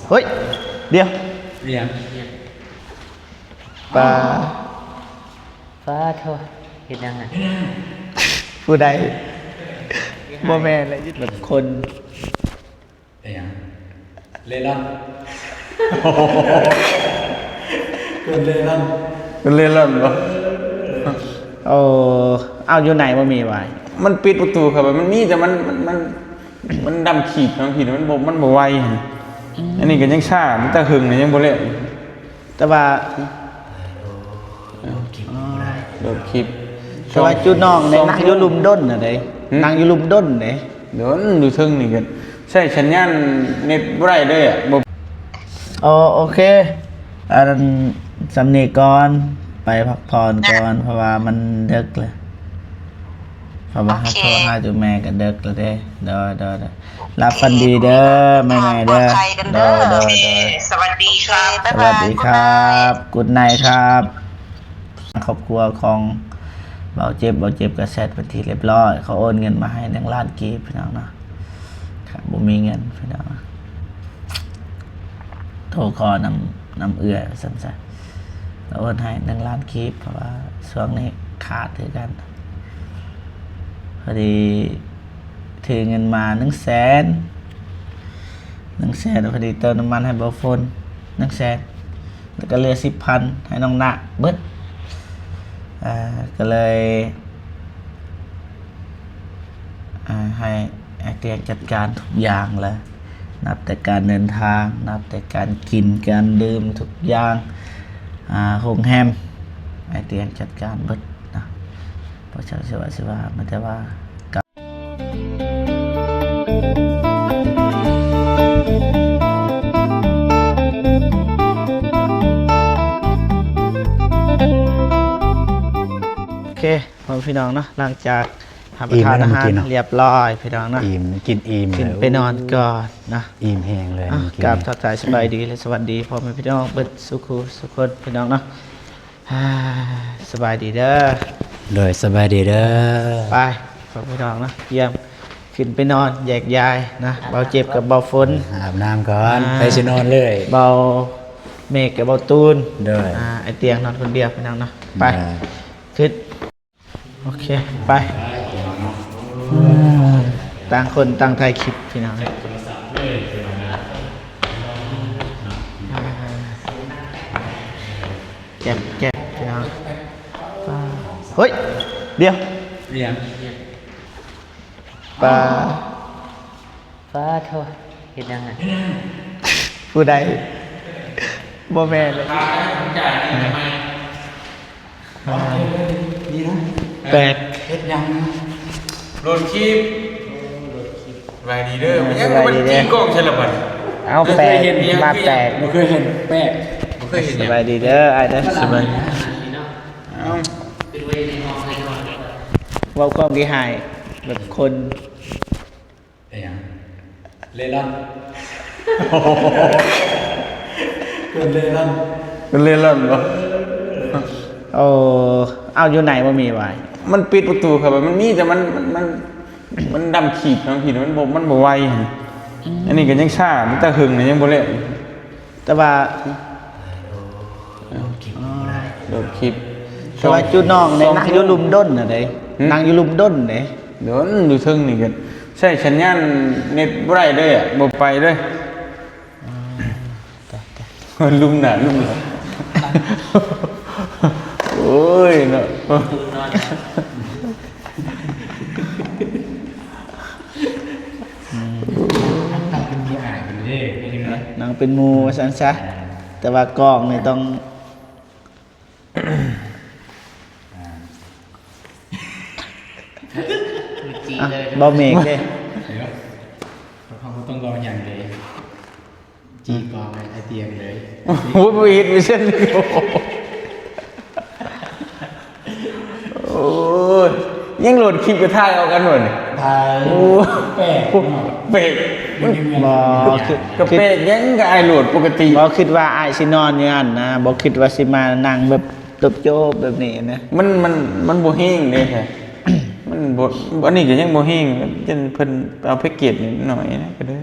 ເຮີ້ຍ ດຽວ ອີຫຍັງ? ປາ ປາໂທ ເຮັດຫຍັງຫັ້ນ? ຜູ້ໃດ? ບໍ່ແມ່ນແຫຼະ ແບບຄົນ ອີຫຍັງ? ເລ່ລ່ອນ ຄົນເລ່ລ່ອນ ຄົນເລ່ລ່ອນບໍ່? ໂອ້ ເອົາ ຢູ່ໃນບໍ່ມີຫວາຍ? ມັນປິດປະຕູເຂົ້າໄປ ມັນມີ ແຕ່ມັນ ມັນ ມັນ ມັນດຳຂີດເນາະ ພີ້ ມັນບໍ່ ມັນບໍ່ໄວຫັ້ນ. ອັນນີ້ກໍຍັງຊ້າ ມັນຕາຫຶງນີ້ຍັງບໍ່ແລ້ວ ແຕ່ວ່າ ໂດດຄລິບ ແຕ່ວ່າຈຸນ້ອງນີ້ນັ່ງຢູ່ລຸ່ມດົນນະເດ້ ນັ່ງຢູ່ລຸ່ມດົນເດ້ ດົນ ຢູ່ເທິງນີ້ກໍໃຊ້ສັນຍານເນັດບໍ່ໄດ້ເດ້ ບໍ່ ໂອ ໂອເຄ ອັນສ່ຳນີ້ກ່ອນ ໄປພັກຜ່ອນກ່ອນ ເພາະວ່າມັນເດິກແລ້ວ ເພາະວ່າເຮົາໂທຫາຈຸແມ່ກໍເດິກແລ້ວເດ້ ໂດຍ ໂດຍ ໂດຍ ຫຼັບຝັນດີເດີແມ່ໆເດີ ໂດຍ ໂດຍ ໂດຍ ສະຫວັດດີຄັບ ສະຫວັດດີຄັບ Good night ຄັບ. ຄອບຄົວຂອງເບົາເຈັບ ເບົາເຈັບກໍແຊັດເປັນທີ່ລຽບຮ້ອຍ ເຂົາໂອນເງິນມາໃຫ້ໜຶ່ງລ້ານກີບ ພີ່ນ້ອງເນາະ ບໍ່ມີເງິນພີ່ນ້ອງ ໂທຂໍນຳ ນຳເອື້ອຍວ່າຊັ້ນຊະ ກໍໂອນໃຫ້ໜຶ່ງລ້ານກີບ ເພາະວ່າຊ່ວງນີ້ຂາດຄືກັນ ພໍດີຖືເງິນມາໜຶ່ງແສນ ໜຶ່ງແສນ ພໍດີເຕີມນ້ຳມັນໃຫ້ເບົາຝົນໜຶ່ງແສນ ແລ້ວກໍເຫຼືອສິບພັນໃຫ້ນ້ອງນະເບິດ ເອີ ກໍເລີຍ ອ່າ ໃຫ້ອ້າຍຕຽງຈັດການທຸກຢ່າງແຫຼະ ນັບແຕ່ການເດີນທາງ ນັບແຕ່ການກິນການດື່ມທຸກຢ່າງ ອ່າ ໂຮງແຮມ ອ້າຍຕຽງຈັດການເບິດນະ ບໍ່ຊັກຊິວ່າ ຊິວ່າ ມີແຕ່ວ່າ ໂອເຄ ພໍ່ແມ່ພີ່ນ້ອງເນາະ ຫຼັງຈາກຮັບປະທານອາຫານລຽບຮ້ອຍພີ່ນ້ອງເນາະ ອີ່ມ ກິນອີ່ມ ຂຶ້ນໄປນອນກ່ອນເນາະ ອີ່ມແຮງເລີຍ ອ່ະ ກາບທັກທາຍສະບາຍດີ ແລະ ສະຫວັດດີພໍ່ແມ່ພີ່ນ້ອງເບິດສູ່ຄູ່ສູ່ຄົນພີ່ນ້ອງເນາະ ອ່າ ສະບາຍດີເດີ ໂດຍ ສະບາຍດີເດີ ໄປພໍ່ແມ່ພີ່ນ້ອງເນາະ ຢ້ຽມ ຂຶ້ນໄປນອນ ແຍກຍ້າຍນະ ເບົາເຈັບກັບເບົາຝົນ ອາບນ້ຳກ່ອນ ອ່າ ໃຜຊິນອນເລີຍ ເບົາເມກກັບເບົາຕູນ ໂດຍ ອ່າ ອ້າຍຕຽງນອນຄົນດຽວພີ່ນ້ອງເນາະ ໄປ ໂດຍ ຂຶ້ນ ໂອເຄ ໄປ ຕ່າງຄົນຕ່າງຖ່າຍຄລິບພີ່ນ້ອງ ແກັບ ແກັບ ພີ່ນ້ອງ ເຮີ້ຍ ດຽວ ອີຫຍັງ? ປາ ປາໂທ ເຮັດຫຍັງຫັ້ນ? ຜູ້ໃດ? ບໍ່ແມ່ນ ແປກ ເຮັດຫຍັງ? ໂຫຼດຄລິບ ສະບາຍດີເດີ ເອີ ມັນຍັງ ສະບາຍດີເດີ ມັນຕີກ້ອງໃສ່ລະບັດ ເອົ້າ ແປກ ມາແປກ ບໍ່ເຄີຍເຫັນ ແປກ ບໍ່ເຄີຍເຫັນຫຍັງ ສະບາຍດີເດີ ອ້າຍເດີ ສະບາຍດີ ເອົ້າ ເວົ້າຄວາມຂີ້ຮ້າຍ ແບບຄົນ ເປັນຫຍັງ? ເລ່ລ່ອນ ຄົນເລ່ລ່ອນ ຄົນເລ່ລ່ອນບໍ່? ໂອ້ ເອົາ ຢູ່ໃນບໍ່ມີຫວາຍ? ມັນປິດປະຕູເຂົ້າໄປ ມັນມີ ແຕ່ມັນ ມັນ ມັນ ມັນດຳຂີດເນາະ ພີ້ ມັນບໍ່ ມັນບໍ່ໄວຫັ້ນ ອັນນີ້ກໍຍັງຊ້າ ມັນຕາຫຶງນີ້ຍັງບໍ່ແລ້ວ ແຕ່ວ່າ ໂດດຄລິບ ແຕ່ວ່າຈຸນ້ອງນີ້ນັ່ງຢູ່ລຸ່ມດົນນະເດ້ ນັ່ງຢູ່ລຸ່ມດົນເດ້ ດົນ ຢູ່ເທິງນີ້ກໍໃຊ້ສັນຍານເນັດບໍ່ໄດ້ເດ້ ບໍ່ໄປເດ້ ລຸ່ມໜ້າລຸ່ມຫຼັງ ໂອ້ຍເນາະ ນັ່ງເປັນໝູ່ເດ້ ນັ່ງເປັນໝູ່ວ່າຊັ້ນຊະ ແຕ່ວ່າກ້ອງນີ້ຕ້ອງ ອ່າ ບໍ່ເມກເດ້ ເຮົາບໍ່ຕ້ອງເວົ້າຫຍັງເດ້ ຈີບອອກໄປຕຽງເລີຍ ໂອ້ຍ ບໍ່ເຮັດໄປຊັ້ນ ໂອ້ຍ ຍັງໂຫຼດຄລິບໄປຖ່າຍເອົາກັນບໍ່ນີ້ ຖ່າຍ ໂອ້ ແປກເນາະ ແປກ ບໍ່ ຄື ກໍແປກຫຍັງ ກໍອ້າຍໂຫຼດປົກກະຕິ ບໍ່ຄິດວ່າອ້າຍຊິນອນຢູ່ຫັ້ນນະ ບໍ່ຄິດວ່າຊິມານັ່ງແບບໂຈບໆແບບນີ້ນະ ມັນ ມັນ ມັນບໍ່ແຮງເດ້ ມັນບໍ່ ອັນນີ້ກໍຍັງບໍ່ແຮງ ຈົນເພິ່ນເອົາແພັກເກດໜ້ອຍນະ ກໍເລີຍ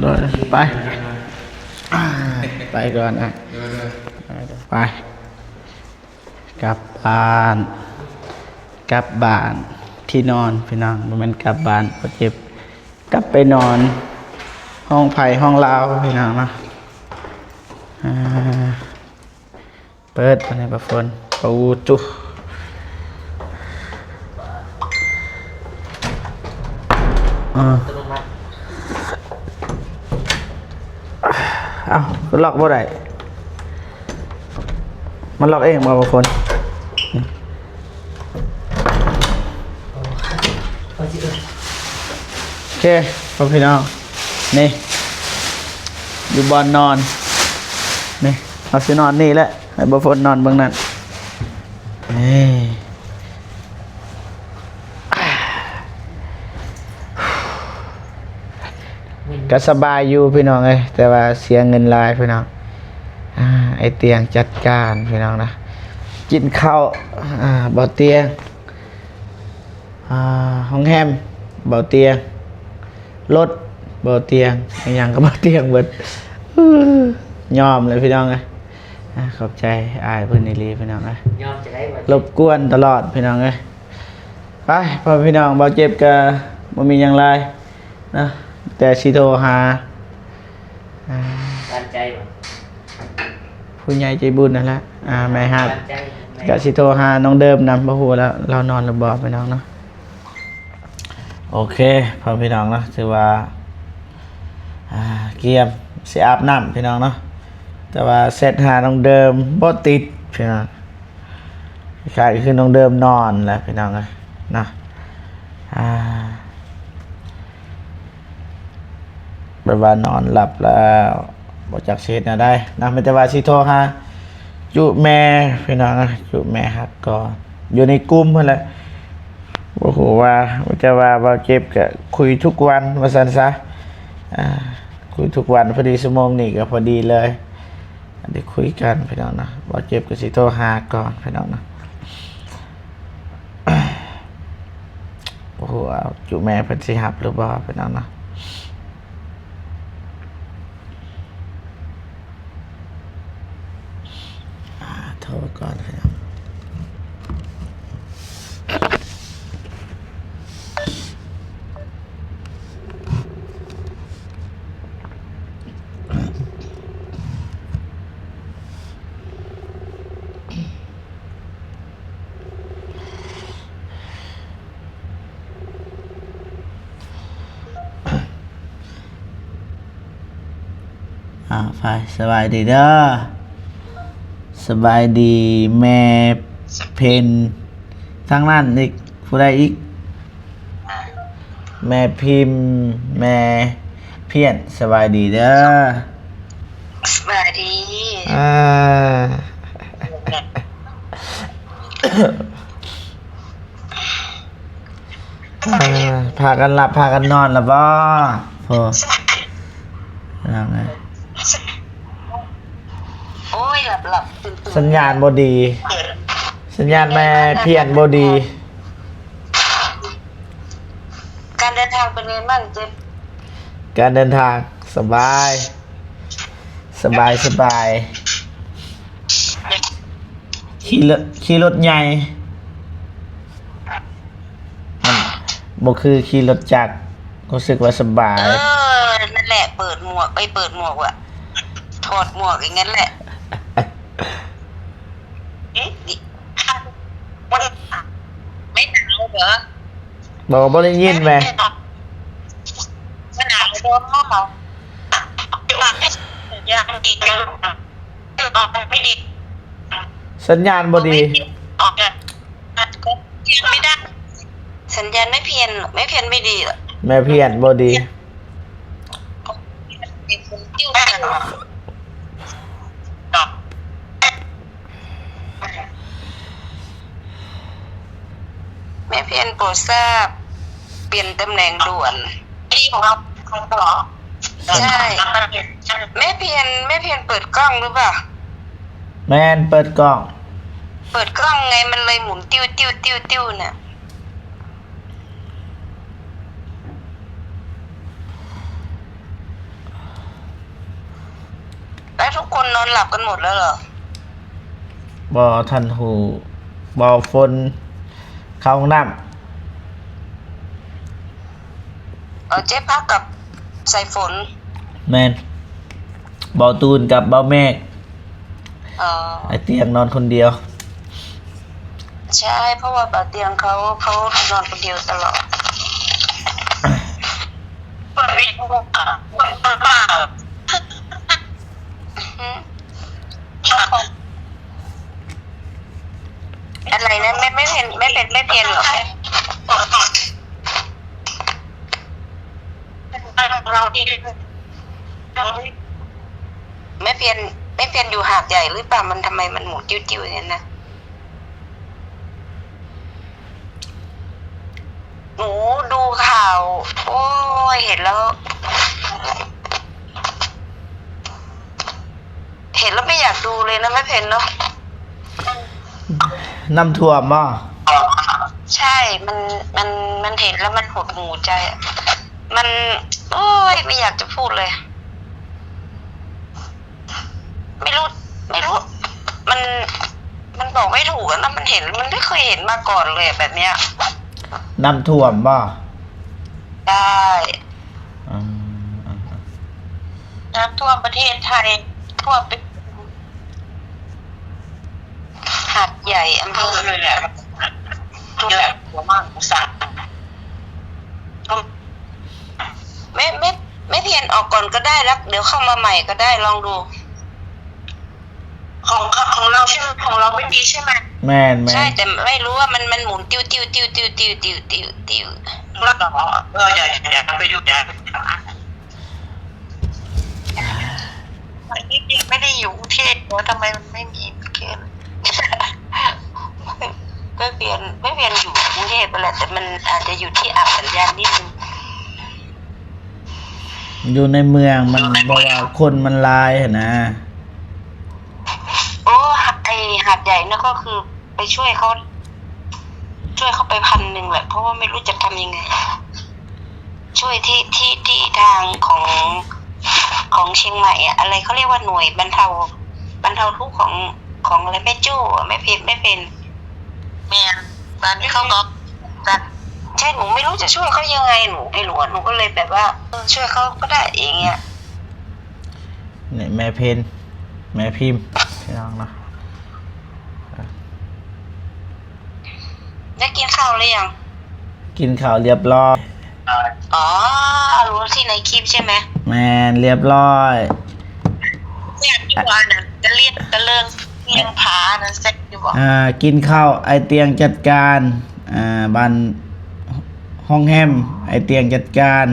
ໂດຍ ໄປ ໄປກ່ອນ ອ່ະ ໄປ ກັບບ້ານ ກັບບ້ານທີ່ນອນ ພີ່ນ້ອງ ບໍ່ແມ່ນກັບບ້ານ ບໍ່ເຈັບ ກັບໄປນອນ ຫ້ອງໃຜຫ້ອງລາວ ພີ່ນ້ອງເນາະ ອ່າ ເປີດ ອັນນີ້ປະຝົນ ປະອູ ຈຸ ອ່າ ອັດຕະໂນມັດ ເອົ້າ ລັອກບໍ່ໄດ້ ມັນລັອກເອງບໍ່ ປະຝົນ? ໂອເຄ ພໍ່ພີ່ນ້ອງ ນີ້ ຢູ່ບ່ອນນອນ ນີ້ ເຮົາຊິນອນນີ້ແຫຼະ ໃຫ້ບໍ່ຝົນນອນເບິ່ງນັ້ນ ນີ້ ກໍສະບາຍຢູ່ພີ່ນ້ອງເອີຍ ແຕ່ວ່າເສຍເງິນຫຼາຍພີ່ນ້ອງ ອ່າ ໄອ້ຕຽງຈັດການພີ່ນ້ອງນະ ກິນເຂົ້າ ອ່າ ບໍ່ຕຽງ ອ່າ ໂຮງແຮມ ເບົາຕຽງ ລົດ ເບົາຕຽງ ອີ່ຫຍັງກໍເບົາຕຽງເບິດ ຍອມເລີຍພີ່ນ້ອງເອີຍ ອ່າ ຂອບໃຈອ້າຍເພິ່ນອີ່ຫຼີພີ່ນ້ອງເອີຍ ຍອມຈະໄດ້ບໍ່ ລົບກວນຕະຫຼອດພີ່ນ້ອງເອີຍ ໄປ ພໍ່ແມ່ພີ່ນ້ອງ ເບົາເຈັບກໍບໍ່ມີຫຍັງຫຼາຍເນາະ ແຕ່ຊິໂທຫາ ອ່າ ໝັ້ນໃຈບໍ່? ຜູ້ໃຫຍ່ໃຈບຸນນັ້ນແຫຼະ ອ່າ ແມ່ຮັກ ໝັ້ນໃຈ ກໍຊິໂທຫານ້ອງເດີມນຳ ບໍ່ຮູ້ວ່າລາວນອນຫຼືບໍ່ ພີ່ນ້ອງເນາະ ໂອເຄ ພໍ່ແມ່ພີ່ນ້ອງເນາະ ຖືວ່າ ອ່າ ກຽມຊິອາບນ້ຳ ພີ່ນ້ອງເນາະ ແຕ່ວ່າແຊັດຫານ້ອງເດີມບໍ່ຕິດ ພີ່ນ້ອງ ຄ້າຍໆຄືນ້ອງເດີມນອນແຫຼະ ພີ່ນ້ອງເອີຍເນາະ ອ່າ ແບບວ່ານອນຫຼັບແລ້ວ ບໍ່ຈັກຊິເຮັດແນວໃດນະ ມີແຕ່ວ່າຊິໂທຫາຈຸແມ່ພີ່ນ້ອງນະ ຈຸແມ່ຮັກກ່ອນ ຢູ່ໃນກຸ່ມຫັ້ນແຫຼະ ບໍ່ຮູ້ວ່າ ມີແຕ່ວ່າບ່າວເຈັບກະຄຸຍທຸກວັນວ່າຊັ້ນຊະ ອາ ຄຸຍທຸກວັນ. ພໍດີຊົ່ວໂມງນີ້ກະພໍດີເລີຍ ໄດ້ຄຸຍກັນພີ່ນ້ອງເນາະ. ບ່າວເຈັບກະຊິໂທຫາກ່ອນພີ່ນ້ອງເນາະ. ບໍ່ຮູ້ວ່າຈຸແມ່ເພິ່ນຊິຮັບຫຼືບໍ່ພີ່ນ້ອງເນາະ. ອາ ໂທກ່ອນພີ່ນ້ອງ. ອ້າວ ໄປ ສະບາຍດີເດີ ສະບາຍດີແມ່ເພັນ. ທາງນັ້ນອີກ ຜູ້ໃດອີກ? ແມ່ພິມ ແມ່ພຽນ ສະບາຍດີເດີ. ສະບາຍດີ. ອ່າ ອ່າ ພາກັນຫຼັບພາກັນນອນລະບໍ່? ໂອ້ ໂອ້ຍ ຫຼັບໆຕື່ນໆ ສັນຍານບໍ່ດີ ສັນຍານແມ່ພຽນບໍ່ດີ. ການເດີນທາງເປັນໄງບ້າງເຈັບ? ການເດີນທາງສະບາຍ ສະບາຍ ສະບາຍ. ຂີ່ລົດ ຂີ່ລົດໃຫຍ່ ມັນບໍ່ຄືຂີ່ລົດຈັກ ຮູ້ສຶກວ່າສະບາຍ. ເອີ ນັ້ນແຫຼະ ເປີດໝວກ ເອີຍ ເປີດໝວກວ່າ ຖອດໝວກຢ່າງນັ້ນແຫຼະ. ເອະ ບໍ່ໜາວເດີ? ບໍ່ ບໍ່ໄດ້ຍິນແມ? ບໍ່ໜາວເດີ? ສັນຍານບໍ່ດີ. ສັນຍານແມ່ພຽນ ແມ່ພຽນບໍ່ດີ. ແມ່ພຽນໂປດຊາບ ປ່ຽນຕຳແໜ່ງດ່ວນ. ທີ່ຂອງເຮົາ ຂອງເຮົາເນາະ. ໃຊ່ ແມ່ພຽນ ແມ່ພຽນເປີດກ້ອງຫຼືເປົ່າ? ແມ່ນ ເປີດກ້ອງ. ເປີດກ້ອງໄງ ມັນເລີຍໝູນຕິ້ວໆໆໆນະ. ແລ້ວທຸກຄົນນອນຫຼັບກັນໝົດແລ້ວເຫຼື? ບໍ່ທັນຮູ້ ບໍ່ ຝົນເຂົ້າຫ້ອງນ້ຳ. ເອີ ເຈັບພາກັບໃສ່ຝົນ. ແມ່ນ ບໍ່ ຕູນກັບບໍ່ ແມັກ. ອໍ ອ້າຍຕຽງນອນຄົນດຽວ. ໃຊ່ ເພາະວ່າບ່າວຕຽງເຂົາ ເຂົານອນຄົນດຽວຕະຫຼອດ. ອືມ ອະໄລນະ? ແມ່ ແມ່ເພັນ ແມ່ເພັນ ແມ່ເພັນເຫາະ? ແມ່ພຽນ ແມ່ພຽນຢູ່ຫາດໃຫຍ່ຫຼືເປົ່າ? ມັນ ທຳໄມມັນໝູນຕິ້ວໆ ຢ່າງນັ້ນນະ? ໜູດູຂ່າວ ໂອ້ຍ ເຫັນແລ້ວ ເຫັນແລ້ວບໍ່ຢາກດູເລີຍນະ ແມ່ເພັນເນາະ. ນ້ຳຖ້ວມບໍ່? ໃຊ່ ມັນ ມັນ ມັນເຫັນແລ້ວມັນຫົດຫູໃຈ ມັນ ໂອ້ຍ ບໍ່ຢາກຈະພູດເລີຍ. ໄມ່ຮູ້ ໄມ່ຮູ້ ມັນ ມັນບອກໄມ່ຖືກອະນະ ມັນເຫັນ ມັນໄມ່ເຄີຍເຫັນມາກ່ອນເລີຍແບບເນີ້ຍ. ນ້ຳຖ້ວມບໍ່? ໃຊ່ ອືມ ນ້ຳຖ້ວມປະເທດໄທ ຖ້ວມເປັນ ຫາດໃຫຍ່ ອຳເພີ ແມ່ ແມ່ ແມ່ພຽນອອກກ່ອນກໍໄດ້ ແລ້ວດຽວເຂົ້າມາໃໝ່ກໍໄດ້ ລອງດູ. ຂອງ ຂອງ ຂອງເຮົາໃຊ່ໄໝ? ຂອງເຮົາໄມ່ມີໃຊ່ໄໝ? ແມ່ນໆ ໃຊ່ ແຕ່ໄມ່ຮູ້ວ່າມັນ ມັນໝູນຕິ້ວໆໆໆໆ ແລ້ວກໍ ເອີ ຢ່າ ຢ່າ ຢ່າໄປຢູ່ ຢ່າໄປ ໄມ່ໄດ້ຢູ່ກຸງເທບ ແລ້ວທຳໄມມັນໄມ່ມີ ມັນຄື ມັນ ແມ່ເພັນ ແມ່ເພັນຢູ່ກຸງເທບຫັ້ນແຫຼະ ແຕ່ມັນອາດຈະຢູ່ທີ່ອັບສັນຍານນິດໜຶ່ງ. ຢູ່ໃນເມືອງມັນ ເພາະວ່າຄົນມັນຫຼາຍຫັ້ນນະ. ໂອ້ ຫ- ໄອ້ຫາດໃຫຍ່ນະ ກໍຄືໄປຊ່ວຍເຂົາ ຊ່ວຍເຂົາໄປພັນໜຶ່ງແຫຼະ ເພາະວ່າໄມ່ຮູ້ຈະທຳຍັງໄງ. ຊ່ວຍທີ່ ທີ່ ທີ່ທາງຂອງ ຂອງຊຽງໃໝ່ອະ ອະໄລ ເຂົາຮຽກວ່າໜ່ວຍບັນເທົາ ບັນເທົາທຸກຂອງ ຂອງອະໄລ ແມ່ໂຈ້ ແມ່ເພັນ ແມ່ເພັນ. ແມ່ນ ຕອນນີ້ເຂົາກໍ ແຕ່ ໃຊ່ ໜູໄມ່ຮູ້ຈະຊ່ວຍເຂົາຍັງໄງ ໜູໄມ່ຮູ້ ໜູກໍເລີຍແບບວ່າ ເອີ ຊ່ວຍເຂົາກໍໄດ້ ຢ່າງເງຍ. ນີ້ແມ່ເພັນ ແມ່ພິມ ພີ່ນ້ອງເນາະ. ໄດ້ກິນເຂົ້າຫຼືຍັງ? ກິນເຂົ້າລຽບຮ້ອຍ. ອໍ ຮູ້ທີ່ໃນຄລິບໃຊ່ໄໝ? ແມ່ນ ລຽບຮ້ອຍ. ແຊບຢູ່ບໍ່ອັນນັ້ນ ກະລຽນ ກະເລີງ ກະລຽງຜາອັນນັ້ນ ແຊບຢູ່ບໍ່? ອ່າ ກິນເຂົ້າອ້າຍຕຽງຈັດການ ອ່າ ບ້ານ ໂຮງແຮມ ອ້າຍຕຽງຈັດການ.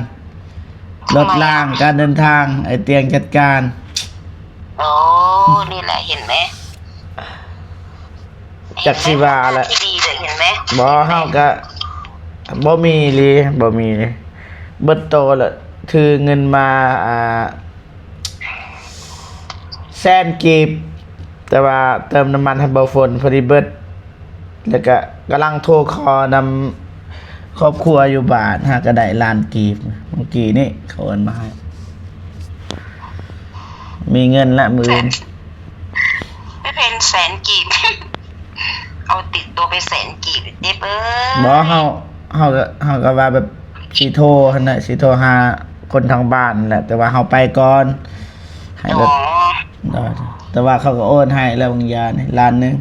ລົດລາງ ການເດີນທາງ ອ້າຍຕຽງຈັດການ. ໂອ້ ນີ້ແຫຼະ ເຫັນໄໝ? ຈັກຊິວ່າແຫຼະ ທີ່ດີເລີຍ ເຫັນໄໝ? ບໍ່ ເຮົາກະບໍ່ມີອີ່ຫຼີ ບໍ່ມີອີ່ຫຼີ. ເບິດໂຕລະ ຖືເງິນມາ ອ່າ ແສນກີບ ແຕ່ວ່າເຕີມນ້ຳມັນໃຫ້ບໍ່ຝົນພໍດີເບິດ. ແລ້ວກະກຳລັງໂທຂໍນຳຄອບຄົວຢູ່ບ້ານ ຫາກະໄດ້ລ້ານກີບ. ມື້ກີ້ນີ້ເຂົາໂອນມາໃຫ້ ມີເງິນລະມື້ອື່ນ. ແສນ ໄປເປັນແສນກີບ ເອົາຕິດຕົວໄປແສນກີບເດີເອີຍ. ບໍ່ ເຮົາ ເຮົາກະ ເຮົາກະວ່າແບບຊິໂທຫັ້ນນະ ຊິໂທຫາຄົນທາງບ້ານແຫຼະ ແຕ່ວ່າເຮົາໄປກ່ອນ ໃຫ້ແບບ ອໍ ໂດຍ ແຕ່ວ່າເຂົາກໍໂອນໃຫ້ແລ້ວບາງຢ່າງນີ້ລ້ານໜຶ່ງ.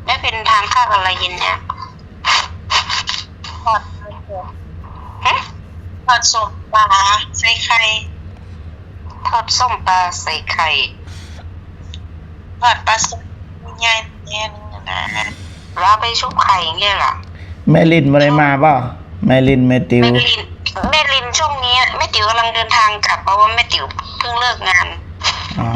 ແມ່ເພັນ ທາງຂ້າກຳລັງກິນຫຍັງ? ທອດ ຫຶ? ທອດສົ້ມປາໃສ່ໄຂ່. ທອດສົ້ມປາໃສ່ໄຂ່. ທອດປາສຸກໃຫຍ່ແນ່ນະ. ລາວໄປຊຸບໄຂ່ແລ້ວລະ. ແມ່ລິນບໍ່ໄດ້ມາບໍ່? ແມ່ລິນ ແມ່ຕິວ. ແມ່ລິນ ແມ່ລິນຊ່ວງນີ້ແມ່ຕິວກຳລັງເດີນທາງກັບ ເພາະວ່າແມ່ຕິວເພິ່ງເລີກງານ. ອໍ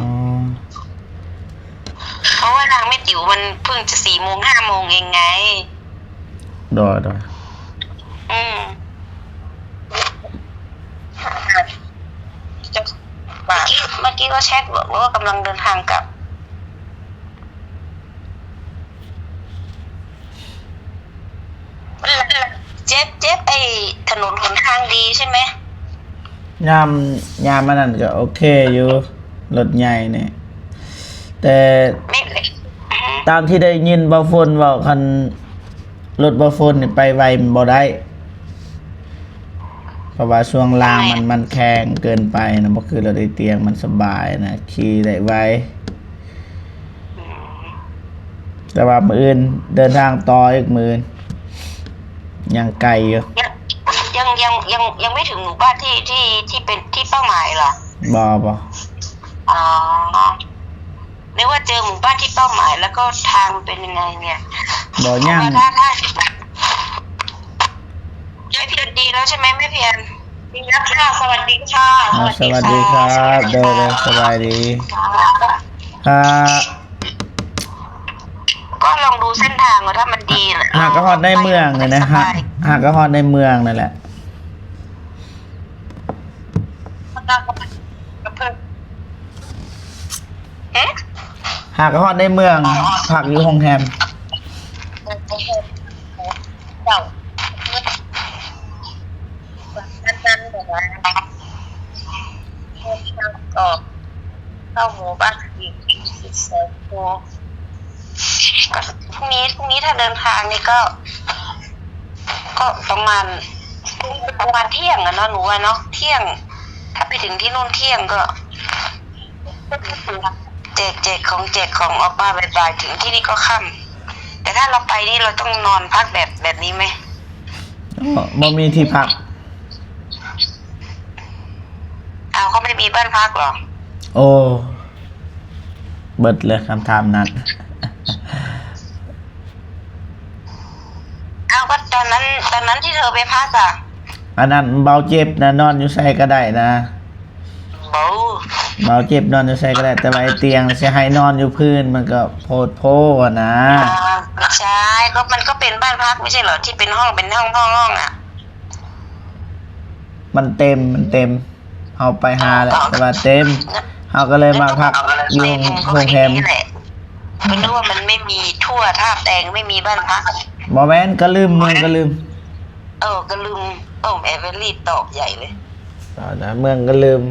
ເພາະວ່າທາງແມ່ຕິວມັນເພິ່ງຈະສີ່ໂມງ ຫ້າໂມງເອງໄງ. ໂດຍ ໂດຍ. ອືມ. ເມື່ອກີ້ ເມື່ອກີ້ກໍແຊັດບອກວ່າກຳລັງເດີນທາງກັບ. ເຈັບ ເຈັບ ໄອ້ຖະໜົນຫົນທາງດີໃຊ່ໄໝ? ຍາມ ຍາມອັນນັ້ນກໍໂອເຄຢູ່ ລົດໃຫຍ່ນີ້ ແຕ່ ແມ່ນ ຕາມທີ່ໄດ້ຍິນບ່າວຝົນເວົ້າ ຄັນລົດບ່າວຝົນນີ້ໄປໄວມັນບໍ່ໄດ້ ເພາະວ່າຊ່ວງລ່າງມັນ ມັນແຂງເກີນໄປນະ ບໍ່ຄືລົດໄອຕຽງ ມັນສະບາຍນະ ຂີ່ໄດ້ໄວ. ອືມ ແຕ່ວ່າມື້ອື່ນເດີນທາງຕໍ່ອີກ ມື້ອື່ນ ຍັງໄກຢູ່. ຍັງ ຍັງ ຍັງ ຍັງ ຍັງໄມ່ເຖິງໝູ່ບ້ານທີ່ ທີ່ ທີ່ເປັນທີ່ເປົ້າໝາຍເຫລອ? ບໍ່ ບໍ່. ອໍ ນຶກວ່າເຈີໝູ່ບ້ານທີ່ເປົ້າໝາຍ ແລ້ວກໍທາງເປັນຍັງໄງເນຍ? ບໍ່ ຍັງ. ເພາະວ່າຖ້າ ຖ້າ ແມ່ພຽນດີແລ້ວໃຊ່ໄໝ ແມ່ພຽນ? ດີແລ້ວຄ່ະ ສະຫວັດດີຄ່ະ. ອ່າ ສະຫວັດດີຄັບ. ໂດຍ ໂດຍ ສະບາຍດີ. ອ່າ ກໍລອງດູເສັ້ນທາງວ່າຖ້າມັນດີນະ ຫາກະຮອດໃນເມືອງນີ້ນະ. ຫາກະຮອດໃນເມືອງນັ້ນແຫຼະ. ຫາກະຮອດໃນເມືອງ ພັກຢູ່ໂຮງແຮມ. ເຈົ້າ ມັນນັ້ນແບບວ່າ ເດີນທາງອອກເຂົ້າໝູ່ບ້ານອີກສິບສອງໂລ. ກໍພລຸ່ງນີ້ ພລຸ່ງນີ້ຖ້າເດີນທາງນີ້ກໍ ກໍປະມານ ປະມານທ່ຽງອະເນາະ ໜູວ່າເນາະ ທ່ຽງ. ຖ້າໄປເຖິງທີ່ໂນ່ນທ່ຽງກໍ ແຈກ ແຈກຂອງ ແຈກຂອງອອກມາບ່າຍໆ ເຖິງທີ່ນີ້ກໍຄ່ຳ. ແຕ່ຖ້າເຮົາໄປນີ້ ເຮົາຕ້ອງນອນພັກແບບ ແບບນີ້ໄໝ? ບໍ່ ບໍ່ມີທີ່ພັກ. ອ້າວ ເຂົາໄມ່ມີບ້ານພັກເຫລອ? ໂອ້ ເບິດເລີຍຄຳຖາມນັ້ນ. ອ້າວ ກໍຕອນນັ້ນ ຕອນນັ້ນທີ່ເທີໄປພັກອະ? ອັນນັ້ນເບົາເຈັບນະ ນອນຢູ່ໃສກໍໄດ້ນະ. ເບົາ เบาเจ็บนอนอยู่ไสก็ได้ แต่ว่าไอ้เตียงสิให้นอนอยู่พื้น มันก็โพดโพหั้นนะ อ่า ใช่ ก็มันก็เป็นบ้านพักไม่ใช่เหรอ ที่เป็นห้อง เป็นห้อง ห้อง ห้องอะ มันเต็ม มันเต็ม เฮาไปหาแหละ อ๋อ แต่ว่าเต็ม เฮาก็เลยมาพักอยู่โรงแรม ก็นึกว่ามันไม่มีทั่วท่าแตง ไม่มีบ้านพัก บ่แม่น กะลืม เมืองกะลืม เออ กะลืม เออ แอเวอรีตอบใหญ่เลย เอานะ เมืองกะลืม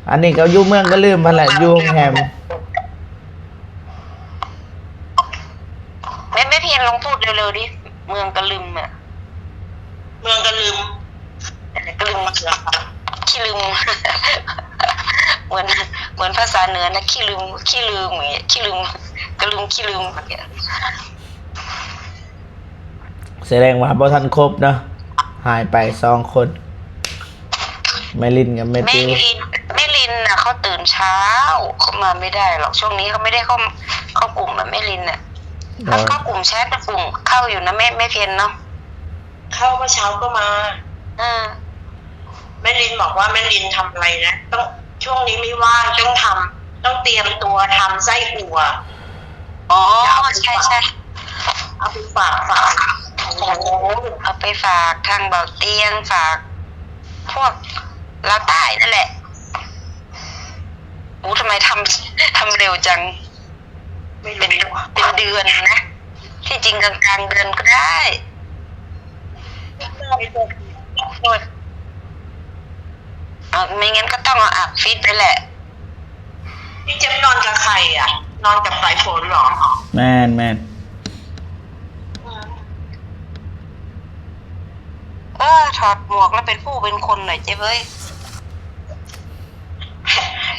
อันนี้ก็อยู่เมืองกะลืมหั้นแหละ อยู่โรงแรม แม่ แม่เพียรลองพูดเร็วๆดิ เมืองกะลืมอะ เมืองกะลืม กะลืม ขี้ลืม เหมือน เหมือนภาษาเหนือนะ ขี้ลืม ขี้ลืมอย่างเงี้ย ขี้ลืม กะลืม ขี้ลืมอย่างเงี้ย แสดงว่าบ่ทันครบเนาะ หายไปสองคน แม่ลินกับแม่ แม่ ติว ลิน แม่ลินน่ะเขาตื่นเช้า เขามาไม่ได้หรอก ช่วงนี้เขาไม่ได้เข้า เข้ากลุ่มอะ แม่ลินน่ะ อ๋อ เขาเข้ากลุ่มแชท กลุ่มเข้าอยู่นะ แม่ แม่เพียรเนาะ เข้าเมื่อเช้าก็มา อ่า แม่ลินบอกว่าแม่ลินทำอะไรนะ ต้อง ช่วงนี้ไม่ว่าง ต้องทำ ต้องเตรียมตัวทำไส้อั่ว อ๋อ ใช่ ใช่ เอาไปฝาก ฝาก โอ้โห เอาไปฝากทางเบาเตียง ฝากพวกลาวใต้นั่นแหละ โอ้ ทำไมทำ ทำเร็วจัง ไม่รู้ เป็น เป็นเดือนนะ ที่จริงกลางๆเดือนก็ได้ เอา ไม่งั้นก็ต้องเอาอัดฟีดไปแหละ พี่เจี๊ยบนอนกับใครอะ นอนกับสายฝนเหรอ แม่น แม่น อืม เออ ถอดหมวกแล้วเป็นผู้เป็นคนหน่อยเจ๊เว้ย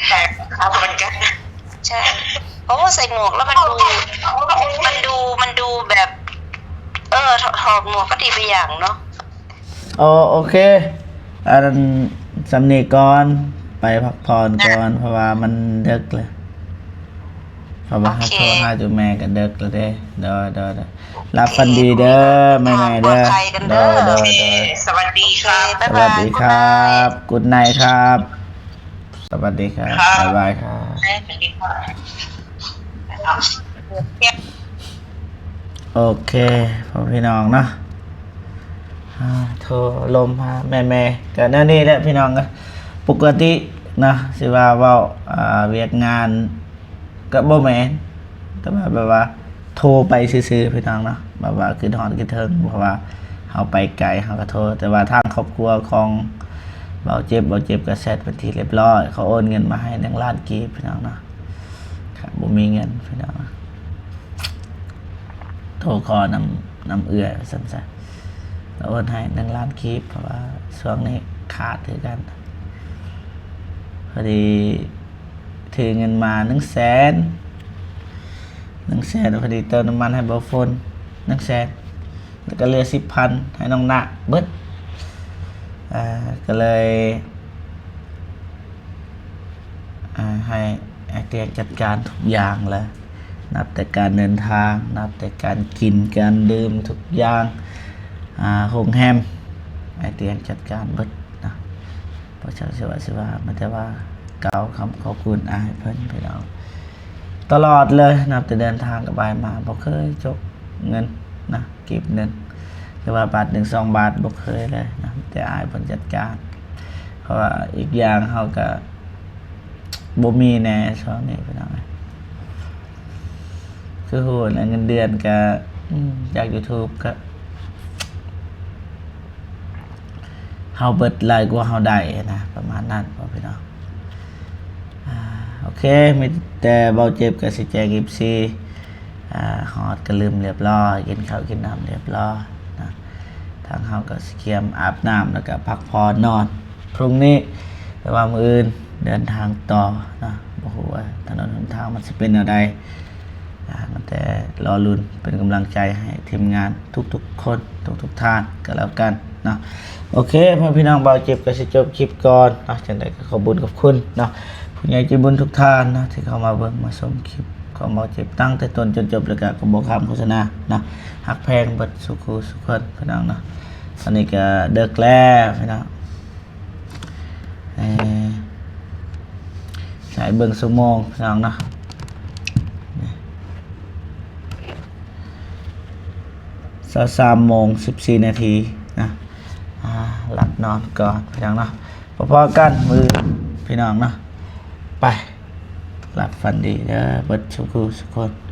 แปลกเหมือนกัน ใช่ โอ้ ใส่หมวกแล้วมันดู มันดู มันดูแบบ เออ ถอด ถอดหมวกก็ดีไปอย่างเนาะ โอ โอเค อันนั้นส่ำนี้ก่อน ไปพักผ่อนก่อน เพราะว่ามันดึกแล้ว เพราะว่า โอเค เฮาโทรหาเจ้าแม่ก็ดึกแล้วเด้ โดย โดย โดย หลับฝันดีเด้อ แม่ๆ เด้อ ปลอดภัยกันเด้อ โดย โดย โอเค โดย สวัสดีค่ะ โอเค บ๊ายบาย สวัสดีครับ Good night ครับ สวัสดีครับ ครับ บ๊ายบายครับ สวัสดีค่ะ โอเค พ่อพี่น้องเนาะ อ่า โทรลมหาแม่ๆ ก็แนวนี้แหละพี่น้อง ปกตินะ สิว่าเว้า อ่า เวียกงาน ก็บ่แม่น แต่ว่าแบบว่าโทรไปซื่อๆ พี่น้องเนาะ แบบว่าคิดฮอดคิดถึง เพราะว่าเฮาไปไกล เฮาก็โทร แต่ว่าทางครอบครัวของเบาเจ็บ เบาเจ็บก็แชทเป็นที่เรียบร้อย เขาโอนเงินมาให้หนึ่งล้านกีบ พี่น้องเนาะ ครับ บ่มีเงิน พี่น้องเนาะ โทรขอนำ นำเอื้อยว่าซั่นซะ ก็โอนให้หนึ่งล้านกีบ เพราะว่าช่วงนี้ขาดคือกัน พอดีถือเงินมาหนึ่งแสน หนึ่งแสน พอดีเติมน้ำมันให้เบาฝนหนึ่งแสน แล้วก็เหลือสิบพันให้น้องนาเบิด อ่า ก็เลย อ่า ให้อ้ายเตียงจัดการทุกอย่างเลย นับแต่การเดินทาง นับแต่การกิน การดื่ม ทุกอย่าง อ่า โรงแรม อ้ายเตียงจัดการเบิดนะ บ่จักสิว่า สิว่า มีแต่ว่ากล่าวคำขอบคุณอ้ายเพิ่น พี่น้อง ตลอดเลย นับแต่เดินทางกับอ้ายมา บ่เคยจกเงินนะ เก็บเงิน หรือว่าบาทหนึ่งสองบาท บ่เคยเลยนะ แต่อ้ายเพิ่นจัดการ เพราะว่าอีกอย่างเฮาก็บ่มีแหน่ช่วงนี้ พี่น้อง คือฮู้แหละ เงินเดือนก็ อืม จากยูทูบก็ เฮาเบิดหลายกว่าเฮาได้นะ ประมาณนั้นพ่อพี่น้อง อ่า โอเค มีแต่เบาเจ็บก็สิแจ้ง เอฟซี อ่า ฮอดกะลืมเรียบร้อย กินข้าวกินน้ำเรียบร้อยนะ ทางเฮาก็สิเตรียมอาบน้ำแล้วก็พักผ่อนนอน พรุ่งนี้ แต่ว่ามื้ออื่นเดินทางต่อนะ บ่ฮู้ว่าถนนหนทางมันสิเป็นแนวใด อ่า มันแต่รอลุ้น เป็นกำลังใจให้ทีมงานทุกๆคน ทุกๆท่านก็แล้วกันเนาะ โอเค พ่อพี่น้อง เบาเจ็บก็สิจบคลิปก่อนเนาะ จั่งใดก็ขอบบุญขอบคุณเนาะ ผู้ใหญ่ใจบุญทุกท่านเนาะ ที่เข้ามาเบิ่งมาชมคลิปของเบาเจ็บตั้งแต่ต้นจนจบ แล้วก็ขอบ่ข้ามโฆษณาเนาะ ฮักแพงเบิดสู่คู่สู่คนพี่น้องเนาะ ตอนนี้ก็ดึกแล้วพี่น้อง เอ่อ ໃຫ້ເບິ່ງຊົ່ວໂມງພີ່ນ້ອງເນາະ ຊາວສາມໂມງສິບສີ່ນາທີນະ ອ່າ ຫຼັບນອນກ່ອນພີ່ນ້ອງເນາະ ພໍໆກັນມື້ອື່ນພີ່ນ້ອງເນາະ ໄປ ຫຼັບຝັນດີເດີ ເບິດທຸກຜູ້ທຸກຄົນ.